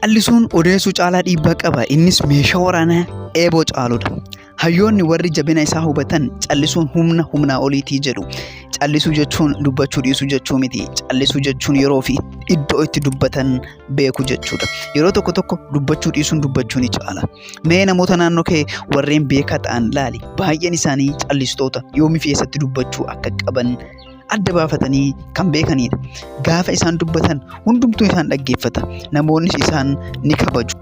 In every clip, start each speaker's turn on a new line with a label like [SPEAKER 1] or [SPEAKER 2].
[SPEAKER 1] Callisuun odeessuu caalaa dhiibbaa qaba. Innis meeshaa waraanaa eeboo caaludha. Hayyoonni warri jabina isaa hubatan callisuun humna humnaa oliitii jedhu. Callisuu jechuun dubbachuu dhiisuu jechuu miti. Callisuu jechuun yeroo fi iddoo itti dubbatan beeku jechuudha. Yeroo tokko tokko dubbachuu dhiisuun dubbachuu ni caala. Mee namoota naannoo kee warreen beekaa ta'an laali. Baay'een isaanii callistoota yoomii fi eessatti dubbachuu akka qaban adda baafatanii kan beekanidha. Gaafa isaan dubbatan hundumtuu isaan dhaggeeffata. Namoonnis isaan ni kabaju.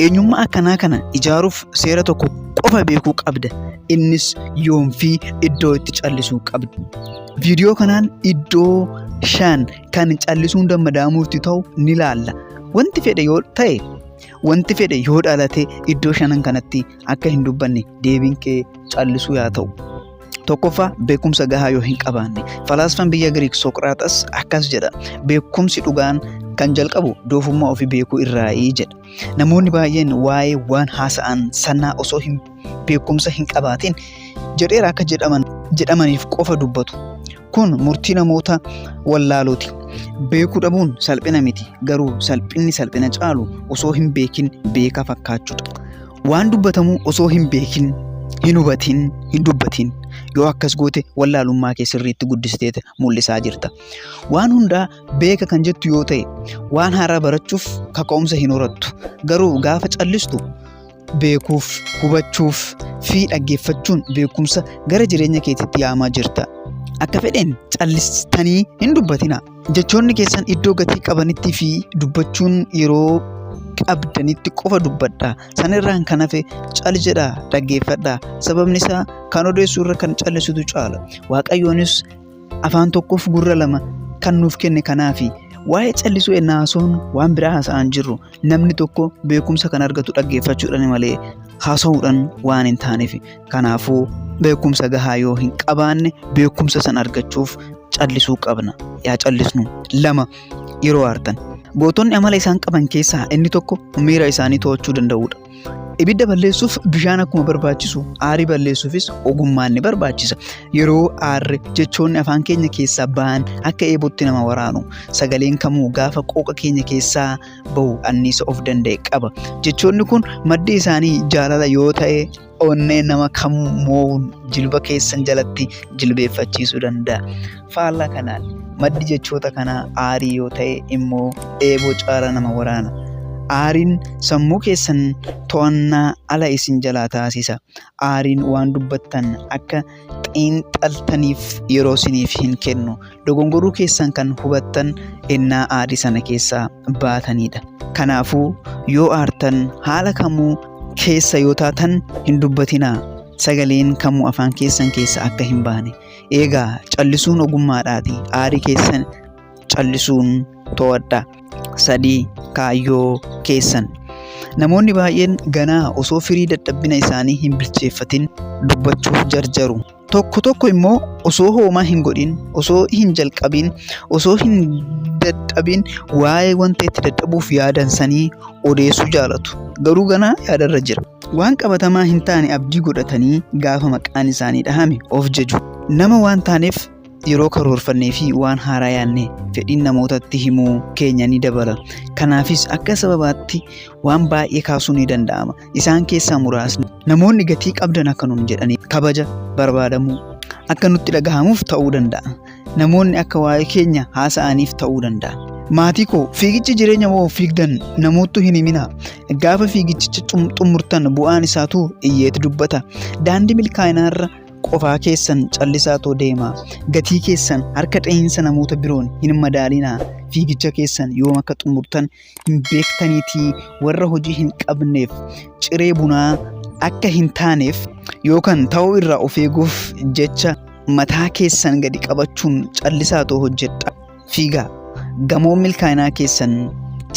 [SPEAKER 1] Eenyummaa akkanaa kana ijaaruuf seera tokko qofa beekuu qabda. Innis yoom fi iddoo itti callisuu qabda. Viidiyoo kanaan iddoo 5 kan callisuun dammadaamuutti ta'u ni laalla. Wanti fedhe yoo ta'e wanti fedhe yoo dhalate iddoo shanan kanatti akka hin dubbanne deebiin kee callisuu yaa ta'u. Tokkoffaa, beekumsa gahaa yoo hin qabaanne. Falaasfaan biyya Giriik Soqraaxas akkas jedha. Beekumsi dhugaan kan jalqabu doofummaa ofii beekuu irraayii jedha. Namoonni baay'een waa'ee waan haasa'an sanaa osoo hin beekumsa hin qabaatin jedheera akka jedhamaniif qofa dubbatu. Kun murtii namoota wallaalooti. Beekuu dhabuun salphina miti. Garuu salphinni salphina caalu osoo hin beekin beekaa fakkaachuudha. Waan dubbatamu osoo hin beekin, hin hubatin, hin dubbatin. Yoo akkas goote wallaalummaa kee sirriitti guddisteet mul'isaa jirta. Waan hundaa beeka kan jettu yoo ta'e waan haaraa barachuuf kaka'umsa hin horattu. Garuu gaafa callistu beekuuf, hubachuuf fi dhaggeeffachuun beekumsa gara jireenya keetiitti yaamaa jirta. Akka fedheen callistanii hin dubbatinaa. Jechoonni keessan iddoo gatii qabanitti fi dubbachuun yeroo qabdanitti qofa dubbadhaa. Sanirraan kan hafe cal jedhaa dhaggeeffadhaa. Sababni isaa kan odeessu irra kan callisutu caala. Waaqayyoonis afaan tokkoof gurra lama kan nuuf kenne kanaafi. Waa'ee callisuu ennaa haasofnu waan biraa haasa'aan jirru. Namni tokko beekumsa kan argatu dhaggeeffachuudhaan malee haasa'uudhaan waan hin taaneef. Kanaafuu beekumsa gahaa yoo hin qabaanne beekumsa san argachuuf callisuu qabna. Yaa callisnu. 2, Yeroo aartan. Gootonni amala isaan qaban keessaa inni tokko miira isaanii to'achuu danda'uudha. Ibidda balleessuuf bishaan akkuma barbaachisu aarii balleessuufis ogummaan ni barbaachisa. Yeroo aarre jechoonni afaan keenya keessaa ba'an akka eebootti nama waraanu. Sagaleen kamuu gaafa qooqa keenya keessaa bahu anniisa of danda'e qaba. Jechoonni kun maddi isaanii jaalala yoo ta'e onnee nama kamuu moo'uun jilba keessan jalatti jilbeeffachiisuu danda'a. Faallaa kanaan maddi jechoota kanaa aarii yoo ta'e immoo eeboo caala nama waraana. Aariin sammuu keessan to'annaa ala isin jalaa taasisa. Aariin waan dubbattan akka xiinxaltaniif yeroo isiniif hin kennu. Dogongoruu keessan kan hubattan ennaa aarii sana keessaa baatanidha. Kanaafuu yoo aartan haala kamuu keessa yoo taatan hin dubbatinaa. Sagaleen kamuu afaan keessan keessa akka hin baane. Eegaa callisuun ogummaadhaati. Aarii keessan callisuun to'adhaa. 3, Kaayyoo keessan. Namoonni baay'een ganaa osoo firii dadhabbina isaanii hin bilcheeffatin dubbachuuf jarjaru. Tokko tokko immoo osoo hoomaa hin godhin, osoo hin jalqabin, osoo hin dadhabin waa'ee wanta itti dadhabuuf yaadan sanii odeessuu jaalatu. Garuu ganaa yaadarra jira. Waan qabatamaa hin taane abdii godhatanii gaafa maqaan isaanii dhahame of jaju. Nama waan taaneef yeroo karoorfannee fi waan haaraa yaadne fedhiin namootatti himuu keenya ni dabala. Kanaafis akka sababaatti waan baay'ee kaasuun ni danda'ama. Isaan keessaa muraasni namoonni gatii qabdan akka nuun jedhanii kabaja barbaadamuu akka nutti dhagahamuuf ta'uu danda'a. Namoonni akka waa'ee keenya haasa'aniif ta'uu danda'a. Maatii koo fiigichi jireenya moo fiigdan namoottu hin himinaa. Gaafa fiigichicha xumurtan bu'aan isaatu iyyeetu dubbata. Daandii milkaa'inaarra qofaa keessan callisaatoo deemaa. Gatii keessan harka dha'iinsa namoota biroon hin madaalinaa. Fiigicha keessan yoom akka xumurtan hin beektaniitii warra hojii hin qabneef ciree bunaa akka hin taaneef yookaan ta'uu irraa of eeguuf jecha mataa keessan gadi qabachuun callisaatoo hojjedha. Fiigaa. Gamoo milkaa'inaa keessan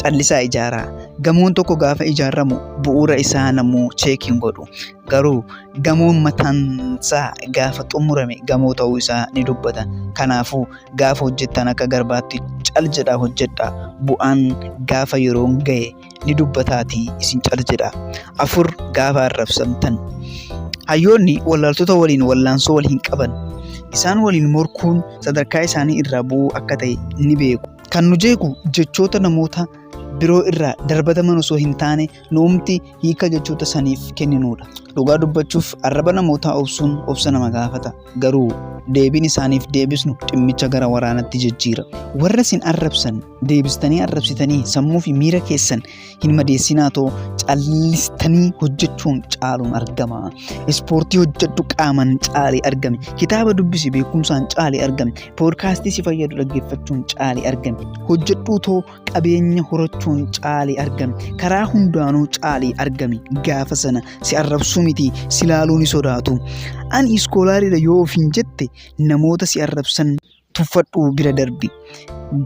[SPEAKER 1] callisaa ijaaraa. Gamoon tokko gaafa ijaaramu bu'uura isaa namuu cheek hin godhu. Garuu gamoon mataansaa gaafa xumurame gamoo ta'uu isaa ni dubbata. Kanaafuu gaafa hojjettan akka garbaatti cal jedhaa hojjedhaa. Bu'aan gaafa yeroon ga'e ni dubbataatii isin cal jedhaa. 4, Gaafa arrabsamtan. Hayyoonni wallaaltota waliin wallaansoo wal hin qaban. Isaan waliin morkuun sadarkaa isaanii irraa bu'uu akka ta'e ni beeku. Kan nu jeequ jechoota namoota biroo irraa darbataman osoo hin taane nuumti hiika jechoota saniif kenninuudha. Dhugaa dubbachuuf arraba namootaa obsuun obsa nama gaafata. Garuu deebiin isaaniif deebisnu dhimmicha gara waraanatti jijjiira. Warra isin arrabsan deebistanii arrabsitanii sammuu fi miira keessan hin madeessinaa too callistanii hojjechuun caaluun argama. Ispoortii hojjedhu qaaman caalii argami. Kitaaba dubbisi beekumsaan caalii argami. Poodkaastii si fayyadu dhaggeeffachuun caalii argami. Hojjedhuu too qabeenya horachuun caalii argami. Karaa hundaanuu caalii argami. Gaafa sana si arrabsuu miti si laaluu ni sodaatu. Ani iskoolaariidha yoo ofiin jette namoota si arrabsan tuffadhuu bira darbi.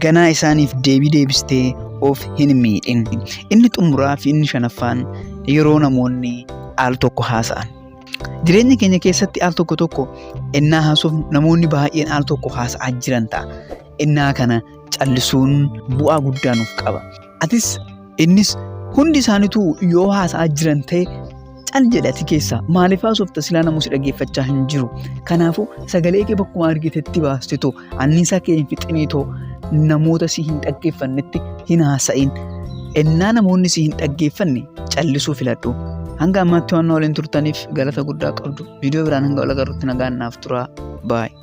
[SPEAKER 1] Ganaa isaaniif deebii deebistee of hin miidhin. Inni xumuraa fi inni shanaffaan yeroo namoonni al tokko haasa'an. Jireenya keenya keessatti al tokko tokko ennaa haasofnu namoonni baay'een al tokko haasa'aa jiran ta'a. Ennaa kana callisuun bu'aa guddaa nuuf qaba. Atis innis hundi isaaniitu yoo haasa'aa jiran ta'e cal jedhe ati keessaa maaliif haasofta silaa namuu si dhaggeeffachaa hin jiru. Kanaafuu sagalee kee bakkuma argitetti baaste too anniisaa kee hin fixinii too namoota si hin dhaggeeffannetti hin haasa'in. Ennaa namoonni si hin dhaggeeffanne callisuu filadhu. Hanga ammaatti waan na waliin turtaniif galata guddaa qabdu. Viidiyoo biraan hanga wal agarrutti nagaan naaf turaa. Baay'ee.